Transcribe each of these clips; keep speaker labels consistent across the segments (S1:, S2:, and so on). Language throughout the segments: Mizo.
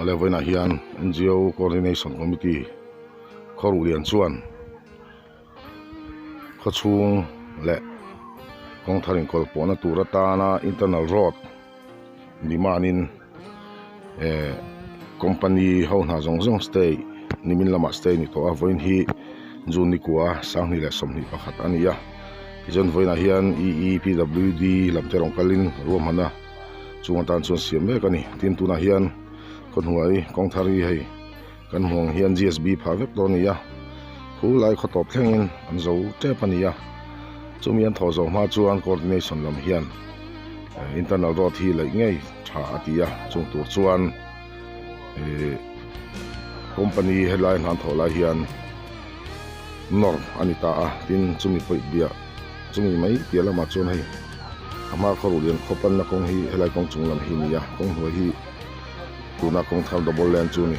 S1: Awle vawiinah hian NGO Coordination Committee khawruh lian chuan khawchhung leh kawng thar inkawl pawhna tur atana internal road demand in eh company ho hna zawng zawng stay nimin lamah stay a ni tawh a vawiin hi June ni kua 2021 a ni a tichuan vawiinah hian E_E_P_W_D lam te rawn kalin ruahman a chung atan chuan siam mek a ni tin tunah hian khawhnuai kawng thar hi hei kan hmuh ang hian G_S_B phah vek dawn a ni a khu lai khaw tawp thlengin an zo tep a ni a chumi an thawh zawh hma chuan coordination lam hian internal road hi laih ngei tha a ti a chung tur chuan ihh company helai hna an thawh lai hian nawr a ni ta a tin chumi pawih biah chumi mai piah lamah chuan hei a hma khaw ruh lian khaw panna kawng hi helai kawng chung lam hi a ni a kawng hnuai hi tuna kawng thar double lane chu a ni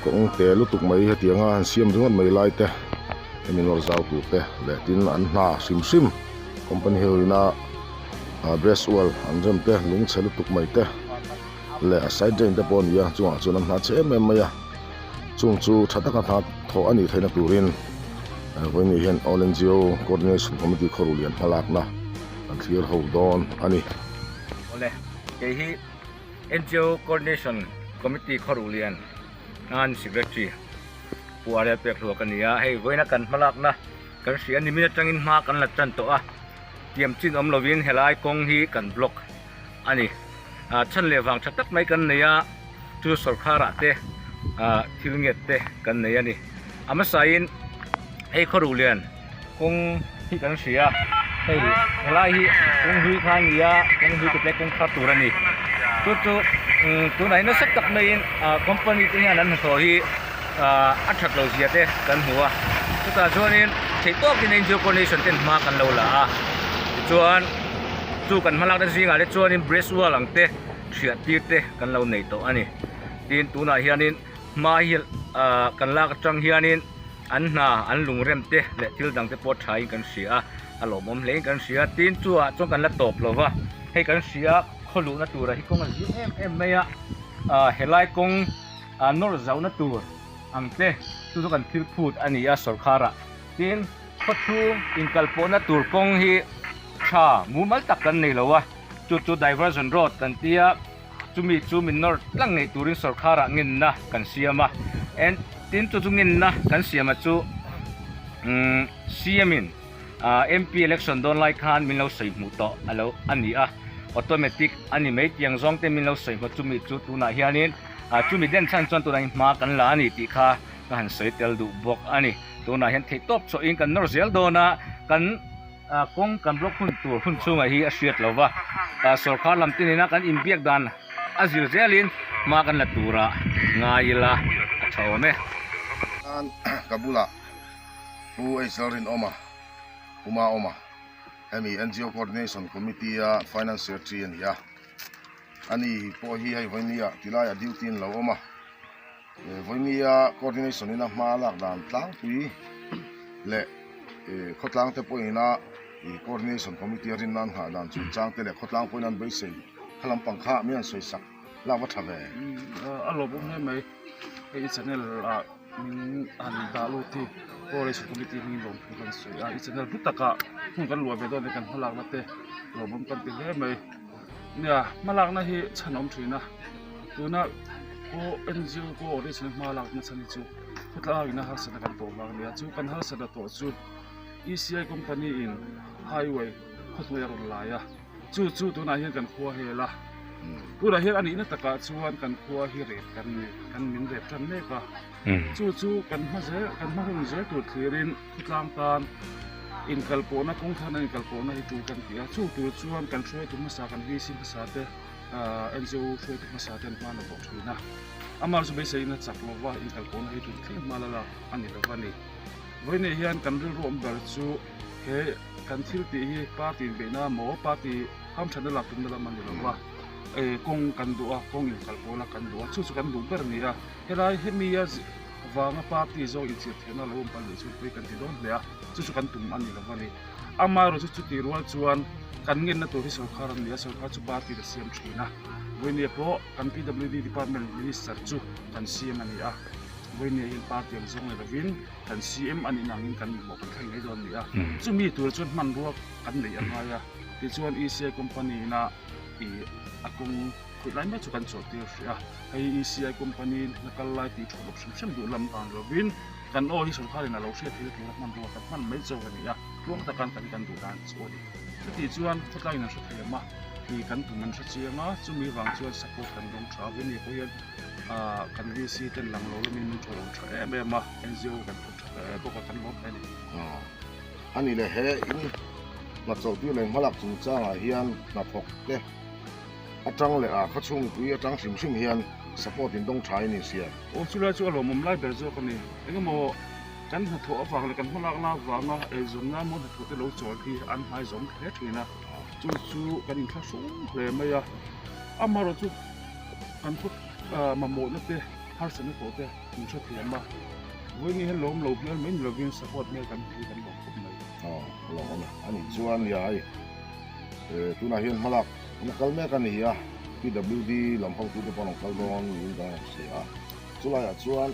S1: kawng te lutuk mai hetianga han siam ringawt mai lai te hemi nawr zau tur te leh tin an hna hrim hrim company ho ina ah breast wall an rem te lung chhe lutuk mai te leh a side drain te pawh a ni a chungah chuan an hna chhe em em mai a chung chu tha taka hna thawh a nih theihna turin vawiin hian all N_G_O coordination committee khawruh lian hmalakna an thlir ho dawn a ni.
S2: Awle kei hi N_G_O coordination committee khawruh lian an secretary Pu Ariel Pekhluak a ni a hei vawiina kan hmalakna kan hria a nimin atangin hma kan la tan tawh a tiam chin awm lovin helai kawng hi kan block a ni. Chhan leh vang tha tak mai kan nei a, chu sawrkharah te thil nget te kan nei a ni. A hmasain hei khawruh lian kawng hi kan hria a, hei helai hi kawng hlui kha a ni a, kawng hlui te kawng thar tur a ni. Chu chu tunah hian nasa tak maiin company te hian an hnathawh hi a that loh zia te kan hmu a, chutah chuanin theih tawkin NGO coordination ten hma kan lo la a, tichuan. Chu kan hmalakna zingah te chuanin breast wall ang te hriat tir te kan lo nei tawh a ni. Tin tunah hianin hma hi ah kan lak atang hianin an hna an lungrem te leh thil dang te pawh thain kan hria a, a lawmawm hlein kan hria a. Tin chuah chuan kan la tawp lo va, hei kan hria khaw luhna turah hi kawng a zim em em mai a, ah helai kawng ah nawr zauhna tur ang te chu chu kan thil phut a ni a sawrkharah. Tin khawchhung inkalpawhna tur kawng hi. Tha mumal tak kan nei lo a, chu chu diversion road kan ti a, chumi chu min nawr tlang ngei turin sawrkharah ngenna kan siam a, en tin chu chu ngenna kan siam a chu umm CM in MP election dawn lai khan min lo sawi hmuh tawh a lo a ni a, automatic a ni mai tiang zawng te min lo sawi hmuh chumi chu tunah hianin chumi den chhan chuan tunah hian hma kan la a ni tih kha ka han sawi tel duh bawk a ni, tunah hian theihtawp chhuahin kan nawr zel dawn a, kan. Kawng kan block hun tur hun chhungah hi a hriat lo va, sawrkar lam te nena kan inbiak dan a zir zelin hma kan la tura ngai ila a tha awm e.
S1: Tan ka bulah Pu H Lalrinawma, Pu Maawma, hemi NGO Coordination Committee a Finance Secretary a ni a, ani pawh hi hei vawinia tilaiah duty in lo awm a, Vawinia coordination ina hma lak dan tlangpui leh khawtlang te pawhin a coordination committee a rin nan nghah dan chungchang te leh khawtlang pawhin an beisei kha lampang kha mi an sawi sak lak va tha ve.
S3: A lawmawm hle mai hei i channel ah min han dah lut hi coordination committee hmingin lawmthu kan sawi a i channel hlu takah hmun kan luah ve dawn nia kan hmalakna te lawmawm kan ti hle mai nia hmalakna hi chhan awm thin a tuna. Aw NGO pawh original hma lak nasa ni chu khawtlang ina harsatna kan tawh vang nia chu kan harsatna tawh chu ECI company in highway khawhnuai a rawn lai a chu chu tunah hian kan khua hel a tunah hian a nihna takah chuan kan khua hi rep kan ni kan min rep tan mek a chu chu kan hma zel kan hma hun zel tur thlirin khawtlang tan inkalpawhna kawng thana inkalpawhna hi tul kan ti a chu tur chuan kan hruaitu hmasa kan VC hmasa te. NGO hruaitu hmasa ten hma la tawh thin a, amah chu beiseiin a chak lova inkalpawhna hi tun thleng hma la lak a ni lova ni. Vawiinah hian kan rilru awm ber chu he kan thil tih hi party inbeihna maw party hamthatna lak tumna lam a ni lova, kawng kan duh a, kawng inkalpawhna kan duh a, chu chu kan duh ber a ni a, helai hemi a vanga party zawk inchirhthehna lo awm palh leh chu pawi kan ti dawn hle a, chu chu kan tum a ni lova ni. Amaherawhchu chutih rual chuan kan ngenna tur hi sawrkar an ni a, sawrkar chu party a siam thin a. Vawinia pawh kan PWD Department Minister chu kan CM a ni a, Vawinia hian party ang zawng ni lovin kan CM a nih nangin kan mimawh kan thleng ngei dawn a ni a. Chumi tur chuan hmanrua kan neih a ngai a, tichuan ECI company ina ih a kawng khawih lai mek chu kan chawlhtir hrih a, hei ECI company hna kal lai tih thu lawk hrim hrim duh lam vang lovin kan aw hi sorkarin a lo hriat theih na tura hmanrua kan hman mai chauh a ni a, tluang takan kan kan duh dan chu a ni. Chutih chuan khawtlangin an hre thei ang a, ih kan tum an hre chiang a, chumi vang chuan support kan dawng tha a, Vini pawh hian ah kan VC ten lang lo lamin min thaw lo tha em em a, NGO kan thawk tha hle bawk a, kan lawm hle a ni.
S1: A ni leh he in hnathawhtir leh hmalak chungchangah hian hnathawk te atang leh a khawchhung mipui atang hrim hrim hian support in dawng tha in inhria.
S3: Aw chulai chu a lawmawm lai ber zawk a ni. Engemaw kan hnathawh avang leh kan hmalakna avanga eizawnna emaw hnathawh te lo chawl hi an hmai zawm hle thin a, chu chu kan inthlahrung hle mai a. Amaherawhchu kan khaw mamawhna te harsatna tawh te min hrethiam a, vawiin hian lawm lo hmel mai ni lovin support hmel kan hmu hi kan lawm khawp mai.
S1: Aw a lawm awm e. A nih chuan nia hei tunah hian hmalak na kal mek a ni a, PWD lam hotute pawh an rawn kal dawn niin kan rawn hria a, chulaiah chuan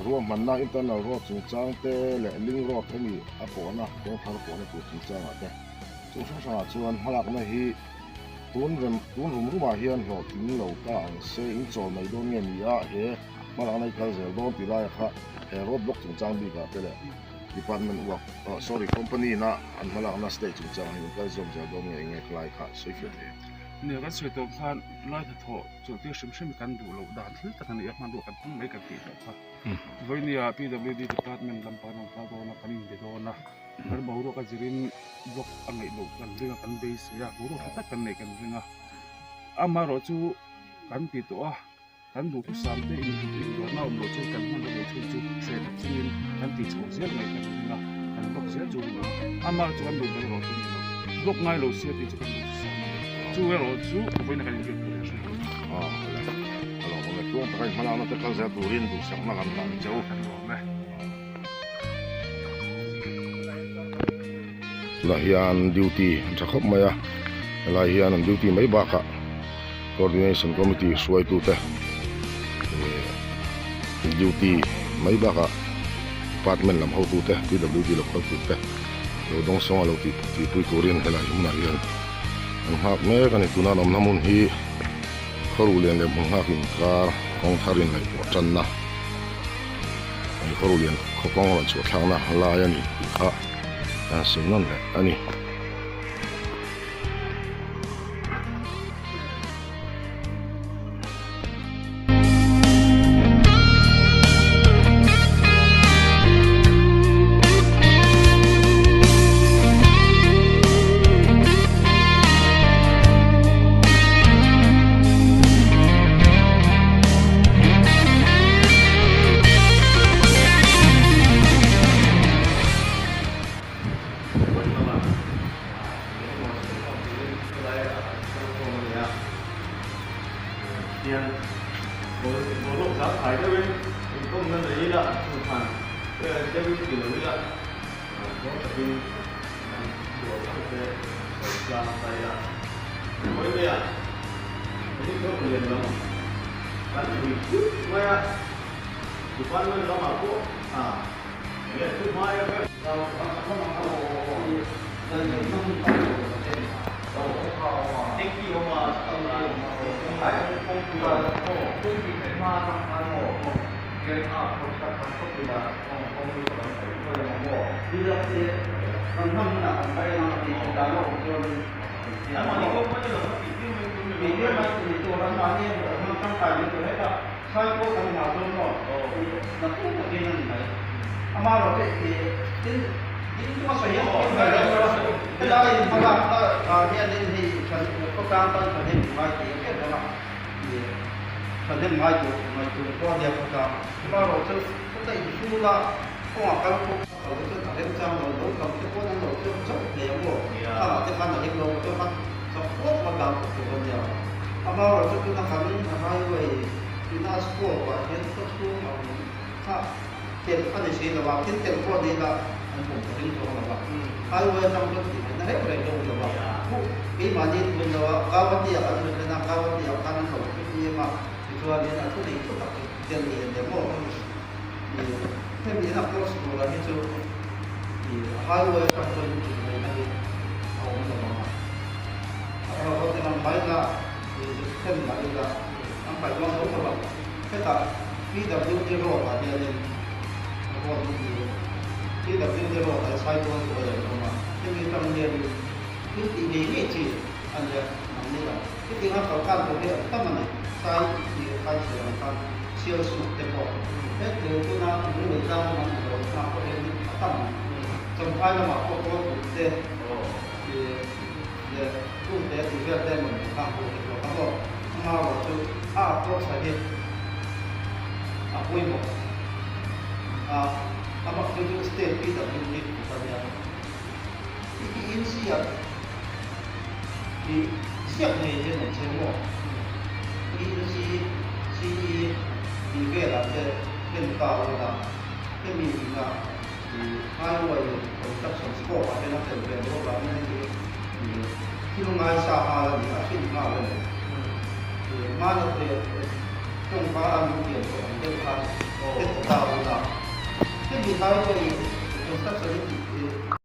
S1: ruahmanna internal road chungchang te leh link road hemi a pawhna kawng thar pawhna tur chungchangah te chung hrang hrangah chuan hmalakna hi tun rem tun rum rumah hian hlawhtling lo ta ang se in chawl mai dawn nge ni a he hmalakna hi kal zel dawn tih laia kha he road block chungchang bikah te leh department work oh sorry company ina an hmalakna state chungchang hi in kal zawm zel dawn nge eng nge khalai kha sawi fiah thei.
S3: Nia kan sawi tawh khan lai hnathawh chawlhtir hrim hrim kan duh loh dan thil tak a ni a, hmanrua kan hmang mai kan tih tawh kha. Vawinia PWD department lam pawh an rawn kal dawn a, kan inbe dawn a, kan boruak a zirin block a ngaih loh kan ring a, kan beisei a, boruak tha tak kan neih kan ring a. Amaherawhchu kan ti tawh a. Kan duhthusam te inruahna awm loh chuan kan hman reng chhung chu hreh tak chungin kan tih chhoh zel mai kan ring a, kan block zel chu a ni lo. Amah chu kan duh ber erawh chu a ni lo. Block ngai lo sia tih chu kan duhthusam a ni. Chu erawh chu vawiin kan inbiak tur leh hre lo.
S1: Aw le, a lawmawm e. Tluang taka inhmalakna te kal zel turin duhsakna kan hlan che u.
S3: Kan lawm e.
S1: Tunah hian duty an tha khawp mai a, helai hian an duty mai bakah coordination committee hruaitute eh duty mai bakah department lam hotute PWD lo kal turte lo dawng sawng a lo tih tihpui turin helai hmunah hian an nghak mek a ni. Tuna an awmna hmun hi khawruh lian leh hmun nghak inkar kawng thar inlaihpawh tanna. Khaw lian khaw kawng rawn chhuah thlakna lai a ni tih kha a sawi nawn leh a ni.
S4: Telh a ni si lo a, thil telh pawh ni ila an pawm ka ring chuang lo a. Highway atang chuan tih ngaihna reng reng ka awm lo a. Huh, keimahni tun lo a, Gauhati-ah kan rawn thlen a, Gauhati-ah khan an lo thu em a, tichuanin a thu nei thu tak chu Delhi a nia maw? Ih, hemi in a cross tura hi chu ih highway atang chuan tih ngaihna hi a awm lo ang a. A rawn en ang mai ila, ih zuk thlen mah ila an kai dawn tho tho ang. Hetah PWD road ah hianin road hi PWD road ah Saitual hnuai an awm a, hemi atang hianin thil tih ngei ngei chi a nia ang ni lo. Hetiang a kalkan tur hi an tam a ni, Sai tih khai chhiar ang khan sial suk te pawh he tuna lunglei tlang lam an lo nghak pawh hian a tam ang. Champhai lamah pawh kawl kut te leh tute tih vel te emaw nen khang tur te pawh a maw. Amaherawhchu a approach a hi a pawimawh a, amah chu chu state PWD kut a nia. I i insiak i ziak ngei hian awm che maw? I insi CE tih velah te thlen ta ula hemi ina i highway construction scope ah hian a tel ve loh avangin hei hi i thil ngaisa nghal a ni a, hrin nghal a ni. I hmana te tawngka a min pian tawh ang deuh khan te ti ta ula hemi highway construction i tih hi.